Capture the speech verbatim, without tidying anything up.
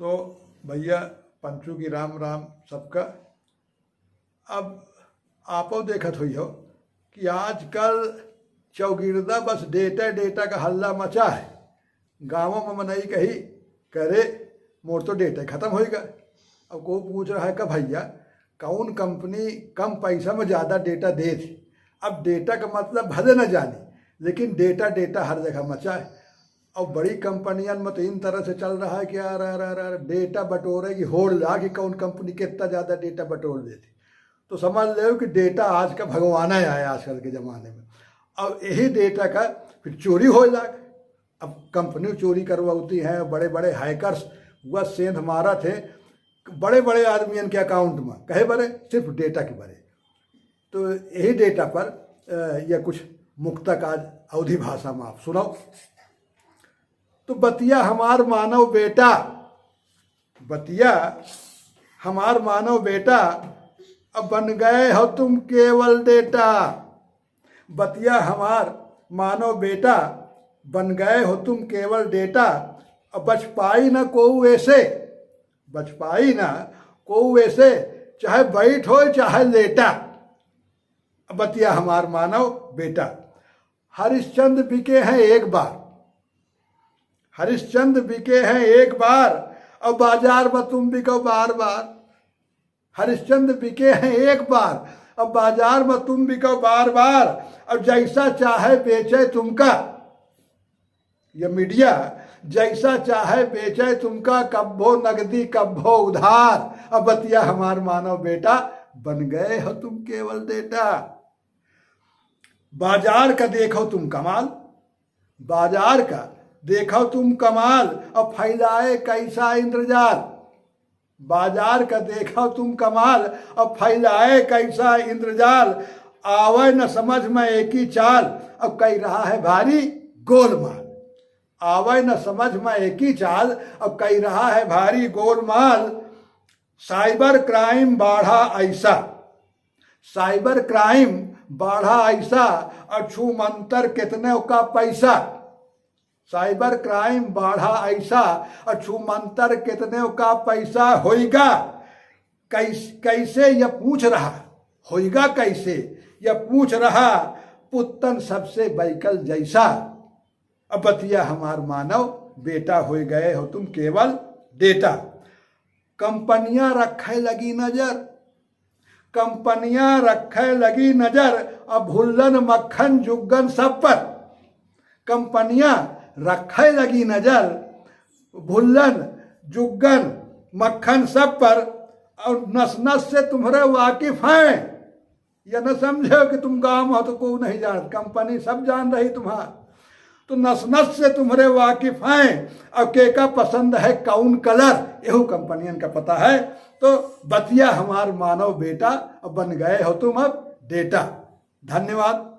तो भइया पंचू की राम राम सबका। अब आपो देखत होइहो कि आजकल चौगिरदा बस डेटा डेटा का हल्ला मचा है। गाँवों में मनई कही करे मोर तो डेटा खतम होइगा। अब कोउ पूछ रहा है कि भइया कौन कंपनी कम पैसा में ज्यादा डेटा देत है। अब डेटा का मतलब भले न जानी, लेकिन डेटा डेटा हर जगह मचा है। और बड़ी कंपनियन में तो इन तरह से चल रहा है कि यार, यार, यार, यार, डेटा बटोरे की होड़ ला कि कौन कंपनी कितना ज्यादा डेटा बटोर देती। तो समझ लेव कि डेटा आज का भगवान है आजकल के जमाने में। अब यही डेटा का फिर चोरी होए लाग। अब कंपनी चोरी करवाती हैं, बड़े बड़े हैकर्स वह सेंध मारत हैं बड़े बड़े आदमियन के अकाउंट में, कहे बरे, सिर्फ डेटा के बरे। तो यही डेटा पर अ, यह कुछ मुक्तक आज अवधी भाषा में आप सुनाओ। तो बतिया हमार मानव बेटा, बतिया हमार मानव बेटा, अब बन गए हो तुम केवल डेटा। बतिया हमार मानव बेटा, बन गए हो तुम केवल डेटा। अब बच पाई ना कोऊ ऐसे, बच पाई ना कोऊ ऐसे, चाहे बैठ हो चाहे लेटा। अब बतिया हमार मानव बेटा, हरिश्चंद्र बिके हैं एक बार, हरिश्चंद्र बिके हैं एक बार, अब बाजार में तुम बिको बार बार। हरिश्चंद्र बिके हैं एक बार, अब बाजार में तुम बिको बार बार। अब जैसा चाहे बेचे तुमका, ये मीडिया जैसा चाहे बेचे तुमका, कब्बो नगदी कब्बो उधार। अब बतिया हमार मानव बेटा, बन गए हो तुम केवल डेटा। बाजार का देखो तुम कमाल, बाजार का देखो तुम कमाल, अब फैलाए कैसा इंद्रजाल। बाजार का देखो तुम कमाल, अब फैलाए कैसा इंद्रजाल। आवे न समझ में एकी चाल, अब कई रहा है भारी गोलमाल। आवे न समझ में एकी चाल, अब कई रहा है भारी गोलमाल। साइबर क्राइम बाढ़ा ऐसा, साइबर क्राइम बाढ़ा ऐसा, और छू मंतर कितने का पैसा। साइबर क्राइम बाढ़ा ऐसा, और छू मंतर कितने का पैसा होइगा। कैस-, कैसे यह पूछ रहा, होइगा कैसे यह पूछ रहा, पुत्तन सबसे बैकल जैसा। अब बतिया हमार मानव बेटा, होई गए हो तुम केवल डेटा। कंपनियां रखे लगी नजर, कंपनियां रखे लगी नजर, अब भुल्लन मक्खन जुग्गन सब पर। कंपनियां रखे लगी नजर, भुल्लन जुग्गन मक्खन सब पर, और नस नस से तुम्हरे वाकिफ हैं। या न समझो कि तुम गाँव में हो तो कोऊ नहीं जानत, कंपनी सब जान रही तुम्हार। तो नस नस से तुम्हरे वाकिफ हैं, अब केका पसंद है कौन कलर, एहू कंपनियन का पता है। तो बतिया हमार मानव बेटा, अब बन गए हो तुम अब डेटा। धन्यवाद।